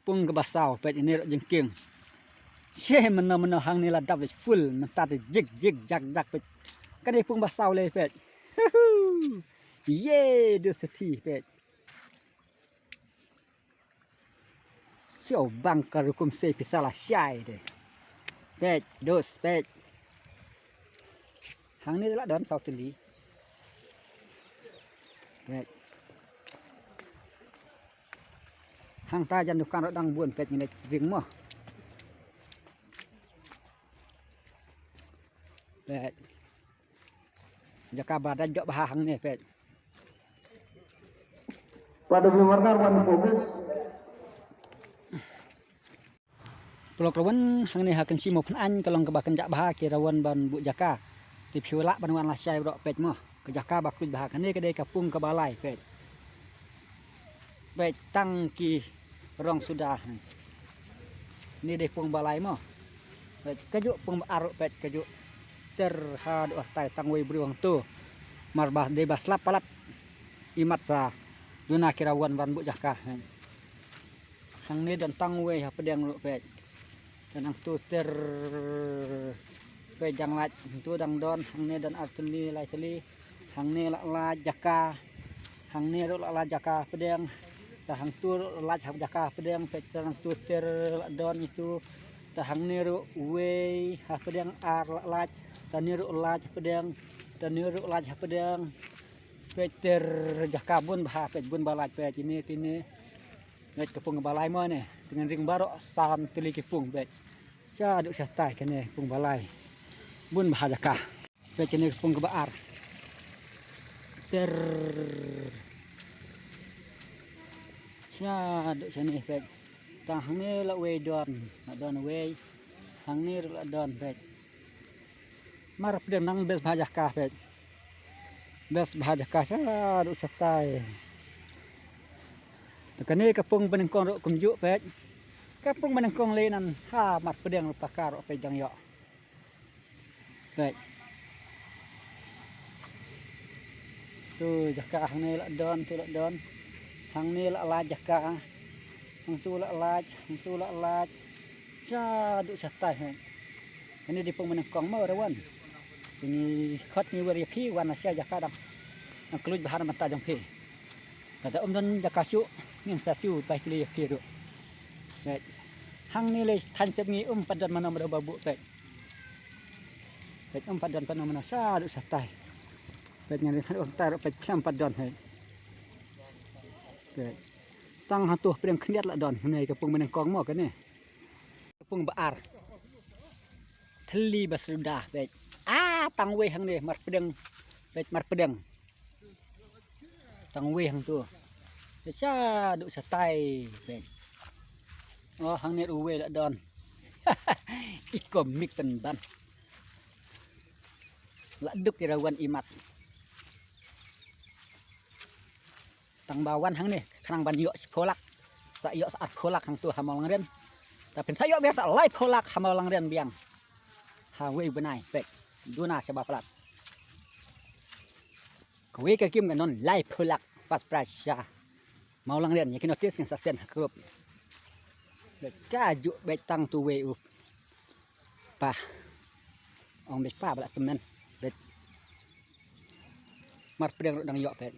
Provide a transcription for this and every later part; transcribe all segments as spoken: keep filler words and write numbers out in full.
Pung kaba saw peit, ine ruh jingkieng. Seh, mynno mynno hangne la dap leh full, mynta te jig jig jak jak peit. Kane pung ba saw leh peit. Ye, dus seti peit. Siaw bang ka rukom sei pisa la shai de. Peit, dus peit. Hangne la don saw tylli. Peit. Hangta jan dukan ruh dang bun peit, ngin leit ring mo. Peit. Jaka ba dang jop bha hangne peit. Pada belum warna wan fokus. Paralok, rawan hangne ha Kynshi Mawphanaiñ ka long kaba kynjah bha ki rawan ban buh jaka. Te phi lah ban wan lashai baroh peit mo. Ka jaka ba khuid bha kane ka dei ka pung kaba lai peit. Peit tang ki rong suda. Ni dei pung ba lai mo. Peit kajuh pung ba ar peit kajuh. Ter haduh hatai tang wei briew hangto. Mar ba dei ba slap palat. Imat sa duna ki rawan ban buh jaka. Hangne don tang wei hapdeng ruh peit. Te nangtu ter peit dang lait, nangtu dang don, hangne don ar tylli lai tylli. Hangne la lait jaka. Hangne ruh la lait jaka hapdeng. Te hangtu ruh la lait jaka hapdeng peit, te nangtu ter la don itu. Te hangne ruh wei hapdeng ar la lait. Te ne ruh lait hapdeng. Te ne ruh lait hapdeng. Peit ter jaka bun bha peit, bun ba lait peit ine tine. Peit ka pung ba lai mo ne. Te ngin ring baroh san tylli ki pung peit. Shaduh shatai kane pung ba lai. Bun bha jaka. Peit kane ka pung kaba ar. Ter. Shaduh shane peit. Tang hangne la wei don. La don wei. Hangne ruh la don peit. Mar pdeng nang best bha jaka peit. Best bha jaka shaduh shatai. Te kane ka pung ba nyngkong ruh kumjuh peit. Ka pung ba nyngkong lei nan ha mar pdeng ruh paka ruh peit dang ïoh. Peit. Tu jaka hangne la don, tu la don. Hangne la lait jaka. Hangtu la lait, hangtu la lait. Shaduh shatai ha. Kane dei pung ba nyngkong mo rawan. Ngi khot ngi wer ïa phi wan lashai jaka dang. Dang kluid bha na bynta jong phi. Lada um don jaka shuh ngin sa shu pai kylli ïa phi ruh. Peit. Hangne lei thaiñ sep ngi um pat don mano mano ba buh peit. Peit um pat don mano mano shaduh shatai. Peit ngan ri haduh shatai ruh peit khlem pat don peit. Peit. Tang hangtu pdeng khyndiat la don, hangne ka pung ba nyngkong mo kane. Ka pung ba ar. Thylli ba suda peit. Ah, tang wei hangne mar pdeng. Peit mar pdeng. Tang wei hangtu. Shaduh shatai peit. Oh, hangne ruh wei la don. I komik pynban. La duk ïa rawan imat. Tang ba wan hangne khnang ban ïoh shiphew lak. Sa ïoh sa arphew lak hangtu ha Mawlangren. Ta phin sa ïoh biang sa laiphew lak ha Mawlangren biang. Ha wei bnai peit. Duna shaba palat. Kawei ka kim ka don laiphew lak first prize sha Mawlangren, ïa ki notice ngin sa send ha group. Beit kajuh beit tang tu wei u pa. Ong beit pa ba la tymmen. Beit. Mar pdeng ruh dang ïoh peit.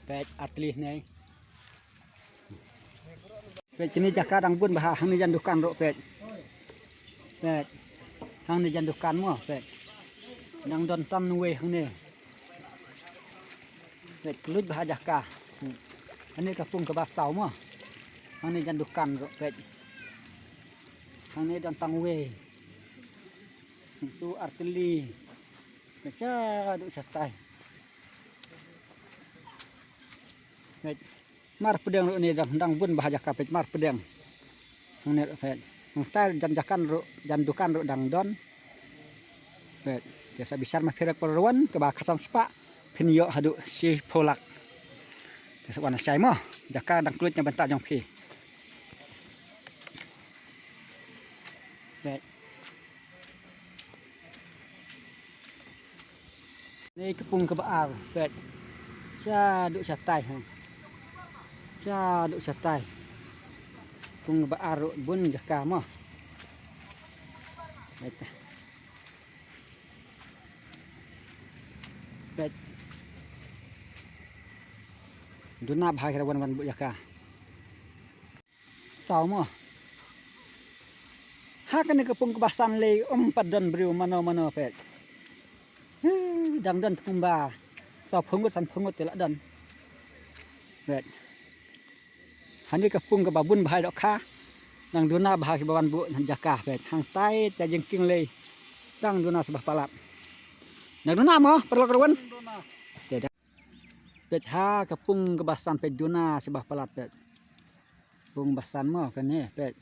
Peit ar tylli ne. Peit kine jaka dang bun bha hangne jan dukan ruh peit. Peit. Hangne jan dukan mo peit. Dang don tang wei hangne. Peit kluid bha jaka. Hangne ka pung kaba saw mo. Hangne jan dukan ruh peit. Hangne don tang wei. Tu ar tylli. Peit shaduh shatai. Peit. Mar pdeng ruh ne dang, dang bun bha jaka peit mar pdeng. Hangne ruh peit. Nangta jan jakan ruh, jan dukan ruh dang don. Peit. Te sa bishar ma phi ruh paralok kaba khatsan spah phin ïoh haduh shiphew lak. Te sa wan lashai mo. Jaka dang kluid na bynta jong phi. Peit. Ni ka pung kaba ar, peit. Shaduh shatai ha. Sha duk shatai. Pung ba ar ruh bun jaka mo. Beit. Beit. Duna bha ki ra wan wan buh jaka. Saw mo. Ha kane ka pung kaba san lei um pat don briew mano mano peit. Huh, dang don kumba saw phew ngut san phew ngut te la don. Peit. Hangne ka pung kaba bun bha dohkha. Nang duna bha kiba wan buh na jaka peit. Hangtai te jingkieng lei. Dang duna sbah palat. Nang duna mo, paralok ruh wan. Te da. Peit ha ka pung kaba san peit duna sbah palat peit. Pung ba san mo kane peit.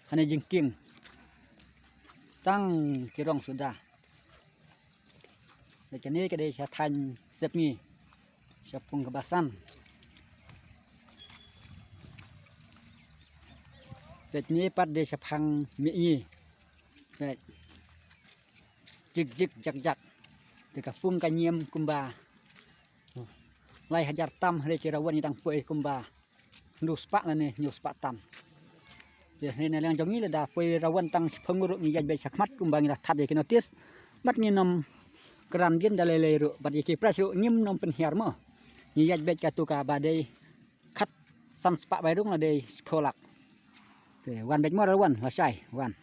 Hangne jingkieng. Tang ki rong suda. Peit kane ka dei sha thaiñ Sepngi. Sha pung kaba san. Peit ne pat dei shaphang Mihngi. Peit. Jik jik jak jak. Te ka pung ka ñiam kumba lai hajar tam hynrei ki ra wan ngi dang poi kumba hynriew spah lane hynñiew spah tam. Te hynrei na liang jong ngi lada poi ra wan tang shiphew ngut ruh ngi ïaid beit shakhmat kumba ngi la thad ïa ki notice. Bad ngin ym kren dien da lei lei ruh bad ïa ki price ruh ngim nym pynhiar mo. Ngi ïaid beit katto kaba dei khatsan spah bai rung la dei shiphew lak. Te wan beit mo ra wan lashai wan.